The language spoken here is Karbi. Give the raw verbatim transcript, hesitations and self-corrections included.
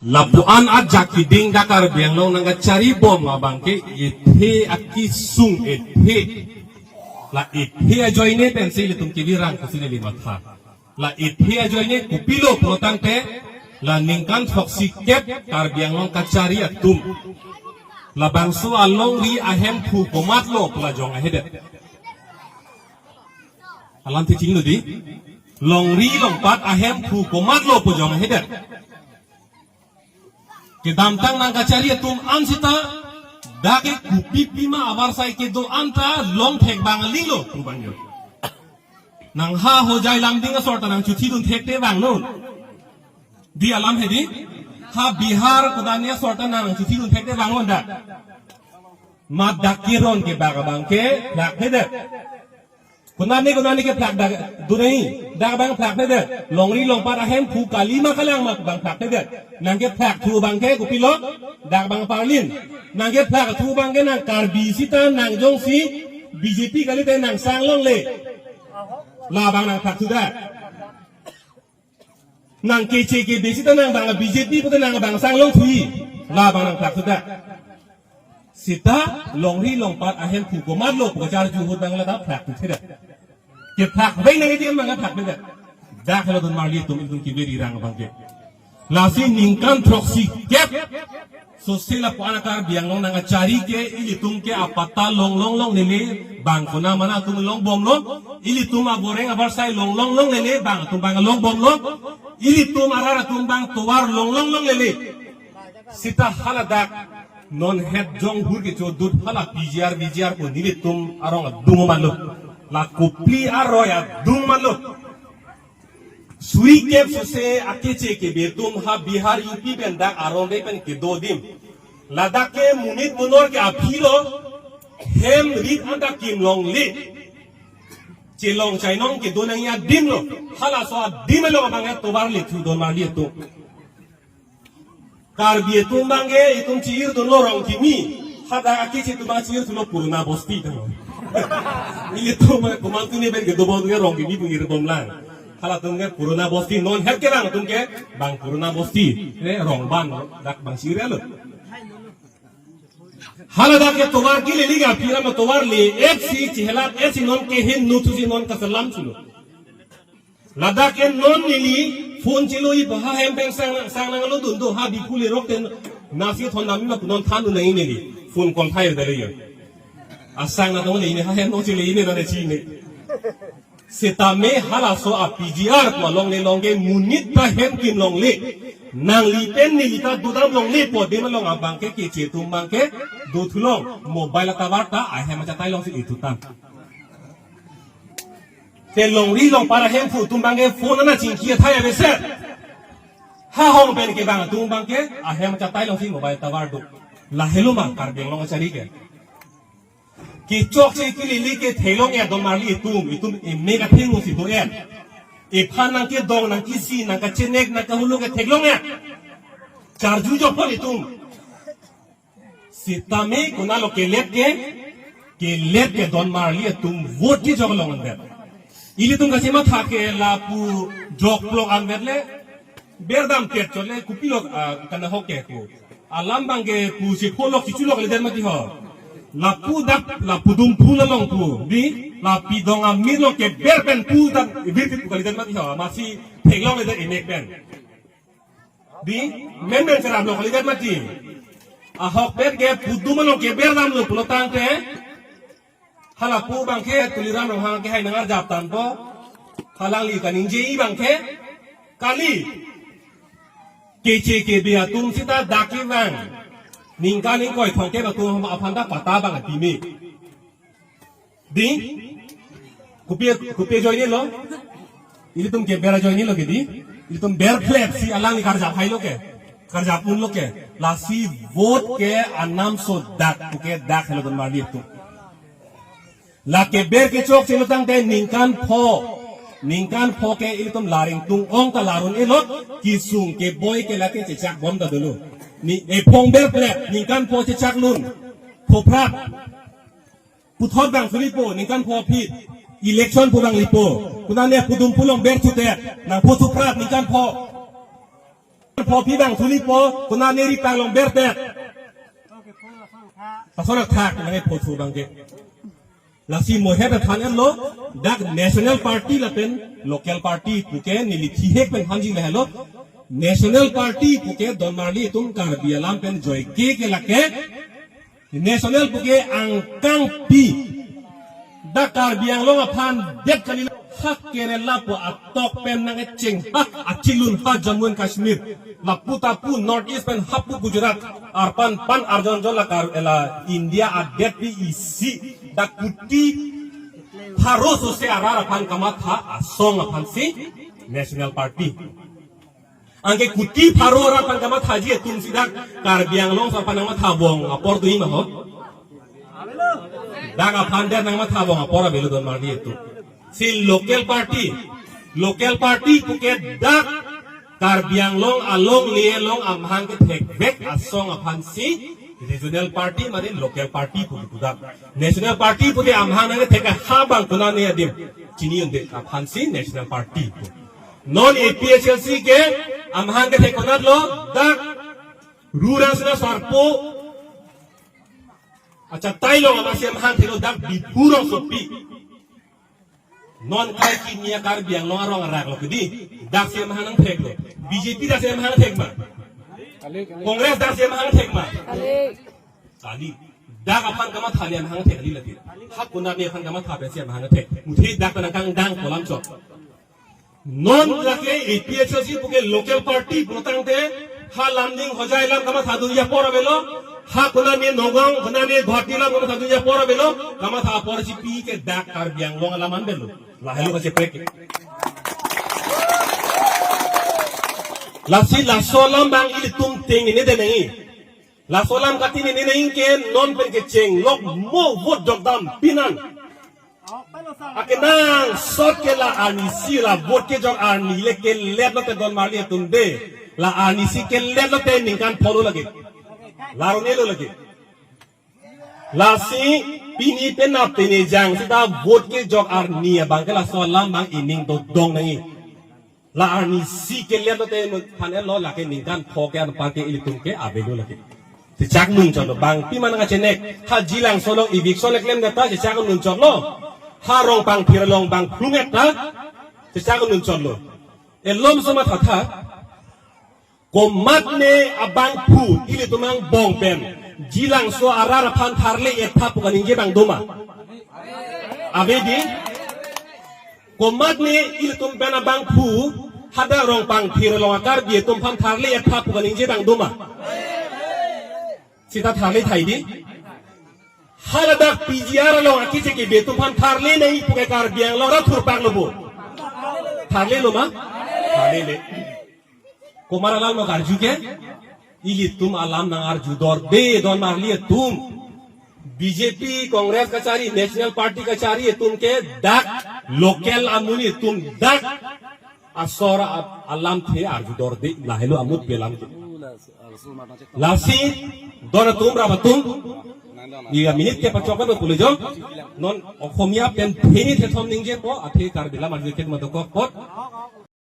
Lapu-an ajak keding dak Karbi Anglong nangkachari bom abangke ethe akesung ethe. La ethe ajoine pensi ilitum kevirang pusi neli matha. La ethe ajoine kopilo pulotangte la ningkan throksi kep Karbi Anglong kachari atum, labangso alongri ahemphu komatlo pu la jong ahedet. Alam te chinglu di. Longri longpat ahemphu komatlo pu jong ahedet. Kedamtang nangkachari atum an sita dak ke kopi pima avarsai kedo anta longthek bang alinglo pu bang yo. Nang ha Hojai Lumding asor ta nangchuthi dun thekte bang non. Di alam hedi. Ha Bihar kudania asor ta nangchuthi dun thekte bang non dak. Mat dak keron kebak abangke phlak thedet. Konane konane ke phlak dak dunei, dak bang phlak thedet. Longri longpat ahemphu kali ma kalang ma bang phlak thedet. Nangkephlak thu abangke kopilo, dak bang parlin. Nangkephlak thu abangke nang Karbi sita nang jongsi B J P kalite nang sang longle, labang nang phlak thudet. Nang keche kebe sita nang bang B J P pute nang bang sang longthui, labang nang phlak thudet. Sita longri longpat ahemphu komatlo pu kacharju ahut bang lata phlak thuthedet. Kephlak bang nang iti bang phlak thedet. Dak helo don marli atum, ilitum keviri rang abangke. Lasi ningkan throksi kep sose lapu-an Karbi Anglong nangkachari ke ilitum ke apatta long long longlele, bang kona mana atum long bomlo, ilitum aboreng avarsai long long longlele, bang atum bang long bomlo, ilitum arat atum bang tovar long long longlele. Sita haladak non het jong hur kechodut hala P G R, V G R ko nelitum arong adung manlo. La kopli aroi adung manlo. Suri kep sose akeche kebe atum ha Bihar, U P pen dak aron re pen kedo adim. Ladak ke monit monor ke aphi lo, hem rit anta kim longle. Chelong chainong kedo nangji adim lo. Halaso adim along abang ya tovar le thu don marli atum. Karbi atum abangke itum chi-ir dunlo Rongkimi. Hadak akeche atum abang chi-ir thulo Purana Bosti tanglo. Ilitum abang komantu ne pen kedo bom ke Rongkimi pu ir bom lang. Halatum ke Purana Bosti, non het ke bang atum ke bang Purana Bosti. Eh, rong ban dak bang chi-ir lo. Haladak ke tovar ke lele ga pira ma tovar le-et si chihelat-et si non ke hin nu thu si non kasalam chulo. Ladak ke non neli phone chelo, iba ha hem pen sang sang nanglo dun do, ha Diphu le rok ten nasi thon nami ma non than nangji neli. Phone call thai dale yo. Asang na tong neli ha hem non chele ne na chi ne. Setame halaso a P G R ko along le long ke monit ta hem kim longle. Nangli pen neli ta dodam longle pu adim along abangke keche atum abangke do thulong, mobile tovar ta ahem achatai alongsi ithutang. Te longri longpat ahemphu atum abangke phone ana chingki athai aveser. Ha hong pen ke bang atum abangke ahem achatai alongsi mobile tovar do. Lahelo ma Karbi Anglong achari ke. Kechokche kelele ke theklong ya don marli atum, itum emek athengno si do ya. Ephan nangkedong, nangkisi, nangkachenek, nangkahuluk ke theklong ya. Charju jokpon itum. Setame konatlo kelet ke, kelet ke don marli atum vote kejok along anvet. Ilitum kachematha ke lapu jokplok anvet le, berdam ket chot le kopilok, ah, kana hok ke ko. Alam abangke pusi pholok chichulok ledet mati ho. Lapu dak, lapu Dumphu along pu. Di, la Pidong Amir along keber pen pu dak ibir pu kalidet mati ho. Masi theklong ledet emek pen. Di, men men seram lo kalidet mati. Ahokpet ke pudum along keber damlo pulotangte. Halapu abangke Tuliram Ronghang ke hai nangarjap tangpo. Halangli kaningje abangke kali. Keche kebe atum sita dak kevang. Ningkan ingkoi thomkep atum aphan ta patta abang atime. Di, kopi, kopi ajoinelo. Ilitum keber ajoinelo ke di. Ilitum berphlep si alangli karjap hailo ke. Karjap unlo ke. Lasi vote ke anam so dak, pu ke dak helo don marli atum. La keber kechokche lo tangte ningkan pho. Ningkan pho ke ilitum laring tung ong ta larun-elo, kesung keboi ke lake chechak bom ta dolo. Ni ephong berphlep, ningkan pho chechak lun. Phophrap. Puthot bang sulipo, ningkan pho aphi. Election pu bang lipo. Konane pu Dumphu along ber chutet. Nang pho suprat, ningkan pho. Pho phi bang thuli po, konat neri panglong bertek. Pasal thak nangkepho thu abangke. Lasi mo he pen than-etlo, dak national party lapen local party puke neli thihek pen thanji lahelo. National party puke don marli atum Karbi alam pen joike ke lake. National puke angkang pi. Dak Karbi Anglong aphan det kali, ha Kerala pu atok pen nangkecheng, ha achilun ha Jammu and Kashmir, lapu tapu North East pen hapu Gujarat, arpan pan arjon jon la Kar-, la India adet pi isi, dak kuti pharo sose arat aphan kamatha asong aphansi national party. Anke kuti pharo arat aphan kamathaji atum si dak Karbi Anglong aso aphan nangmatha abong apor do-ik ma ho? Dak aphan det nangmatha abong apor avelo don marli atum. Si local party, local party puke dak Karbi Anglong along le along amahang kethekvek asong aphansi regional party mane local party pu pu dak. National party pute amahang nangkethek ha bang konat ne adim chini unde aphansi national party pu. Non A P H L C ke amahang kethek konatlo, dak rural sina sarpo. Acha tailong amatsi amahang theklo, dak Diphu rongsopi. Non kai kini a Karbi Anglong arong arak lo kedi. Daksi amahang nangtheklo. B J P daksi amahang thek ma? Congress daksi amahang thek ma? Kali. Dak aphan kamatha le amahang thek kali lagi. Ha konat ne aphan kamatha pensi amahang thek. Muthe dak nangkangdang kolam chok. Non lake A P H L C puke local party pulotangte ha Lumding Hojai alam kamathadunji apor avelo, ha konat ne Nagaon, konat ne Guwahati alam kamathadunji apor avelo, kamatha apor si pike dak Karbi Anglong alam an avelo. Lahelo kacheprek. Lasi laso alam abang ilitum tengnedetnangji. Laso alam katengnedetnangji ke non pen kechenglok mo vote jokdam pinan. Akenangsot ke la arnisi la vote kejok arni le kelet lote don marli atum de. La arnisi kelet lote ningkan pholo lake. La aro ne lo lake. Lasi pini penap tenejang seta vote kejok arni abang ke laso alam abang ining dodong nangji. La arnisi kelet lote than-etlo lake ningkan pho ke anparke ilitum ke avelo lake. Chechak nunchotlo bang pi mana kachenek. Ha Jilangso along eviction le klem data chechak nunchotlo. Ha Rongpangthir along bang phlung-et ta chechak nunchotlo. Elom soma thatha. Komatne abangphu ilitum angbong pen Jilangso arat aphan tharle-et tha pu kaningje abang doma? Ave di. Komatne ilitum pen abangphu hadak Rongpangthir along a-Karbi atum aphan tharle-et tha pu kaningje abang doma? Seta tharle thai di. Haladak P G R along akechek kebi atum aphan tharle nangji puke Karbi Anglong ra thurpak lo bo? Tharlelo ma? Tharlele. Komat alam nang arju ke? Ilitum alam nang arju dorde don marli atum. B J P, Congress kachari, National Party kachari atum ke dak local amonit atum dak asor a-, alamthe arju dorde, lahelo amut pi alam ke. Lasi don atum rap atum. Iya minute ke pachok kan pulo jo. Non Oxomiya pen phini thethom ningjepo, athe Karbi alam arju ke mato kokpot.